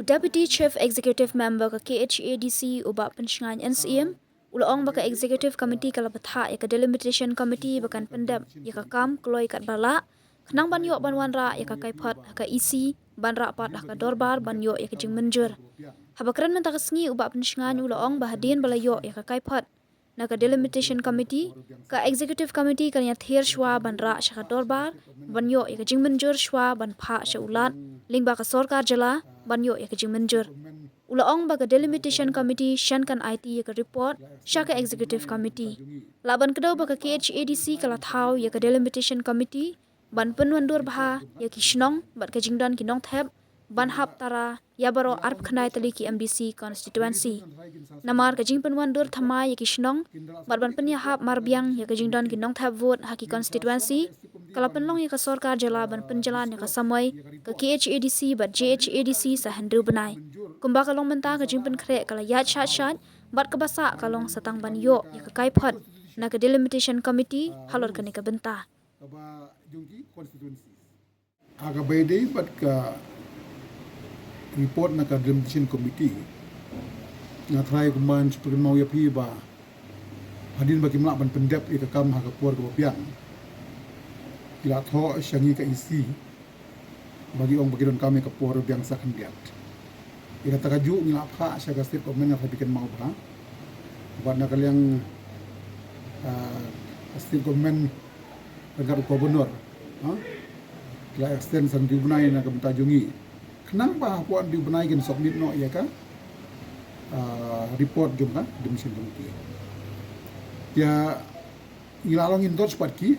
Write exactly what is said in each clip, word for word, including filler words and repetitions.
Deputy Chief Executive Member ka K H A D C u Bah Pynshngain N Syiem u la ong ba ka Executive Committee ka la bthah ïa ka Delimitation Committee ba kan pyndep ïa ka kam kloi katba lah khnang ban ïoh ban wanrah ïa ka kaiphod ha ka E C ban rah pat ha ka dorbar ban ïoh ïa ka jingmynjur. Haba kren mynta ka sngi u Bah Pynshngain u la ong ba hadien ba la ïoh ïa ka kaiphod na ka Delimitation Committee, ka Executive Committee kan ïathir shwa ban rah sha ka dorbar ban ïoh ïa ka jingmynjur shwa ban phah sha u Lat lyngba ka sorkar jylla ban ïoh ïa ka jingmynjur. U la ong ba ka Delimitation Committee shen kan aiti ïa ka report sha ka Executive Committee. Lah ban kdew ba ka K H A D C ka la thaw ïa ka Delimitation Committee ban pynwandur bha ïa ki shnong bad ka jingdon ki nongthep ban hap tara ïa baroh arphew khyndai tylli ki M D C constituency. Namar ka jingpynwandur thymmai ïa ki shnong bad ban pynïahap marbiang ïa ka jingdon ki nongthep vote ha ki constituency ka la pynlong ïa ka sorkar jylla ban pynjlan ïa ka samoi ka K H A D C bad J H A D C sa hynriew bnai. Kumba ka long mynta ka jingpynkhreh ka la ïaid shait shait bad kaba sah ka long sa tang ban ïoh ïa ka kaiphod na ka Delimitation Committee halor kane ka bynta. Kaba jong ki constituencies. Ha kaba ïadei bad ka report na ka Delimitation Committee, nga tharai kumba nga shu pynkynmaw ïa phi ba hadien ba kim lah ban pyndep ïa ka kam ha ka por kaba biang, ki la thoh sha ngi ka E C ba ki ong ba ki donkam ïa ka por biang sa khyndiat. Ïa kata kajuh ngi la phah sha ka State Government, nga tharai phi kynmaw bha. Bad na ka liang, ah, ka State Government ryngkat u Governor, ha, ki la extend sa hynriew bnai na ka bynta jong ngi khnang ba hapoh hynriew bnai kin submit noh ïa ka, ah, report jong ka Delimitation Committee. Ïa, ngi la long in touch pat ki.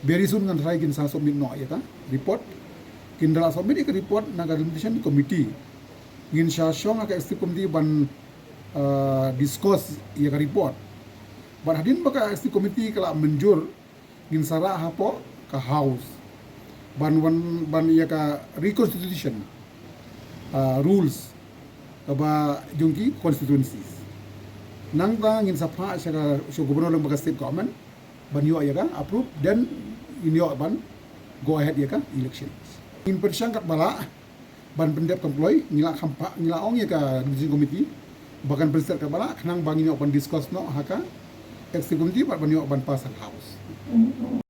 Very soon ngan try kin sa submit noh ïa ka report. Kin da la submit ïa ka report na ka Delimitation Committee, ngin sa shong ha ka Executive Committee ban, ah, discuss ïa ka report. Bad hadien ba ka Executive Committee ka la mynjur, ngin sa rah hapoh ka House ban wan ban ïa ka reconstitution, ah, rules kaba jong ki constituencies. Nangta ngin sa phah sha ka, sha u Governor lyngba ka State Government ban ïoh ïa ka approve, then ngin ïoh ban go ahead ïa ka election. Ngin pyrshang katba lah ban pyndep kam kloi, ngi la kham phah, ngi la ong ïa ka Delimitation Committee ba kan pynset katba lah khnang ba ngin ïoh ban discuss noh ha ka Executive Committee bad ban ïoh ban pass ha ka House.